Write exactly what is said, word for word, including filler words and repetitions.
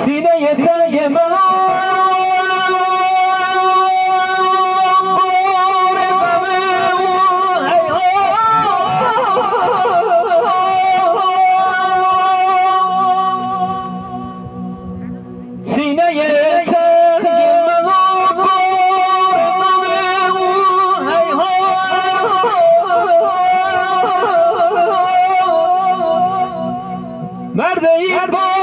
سینهٔ تنگ من بار غم او، ای ها. سینهٔ تنگ من بار غم او، ای ها. مرد این بار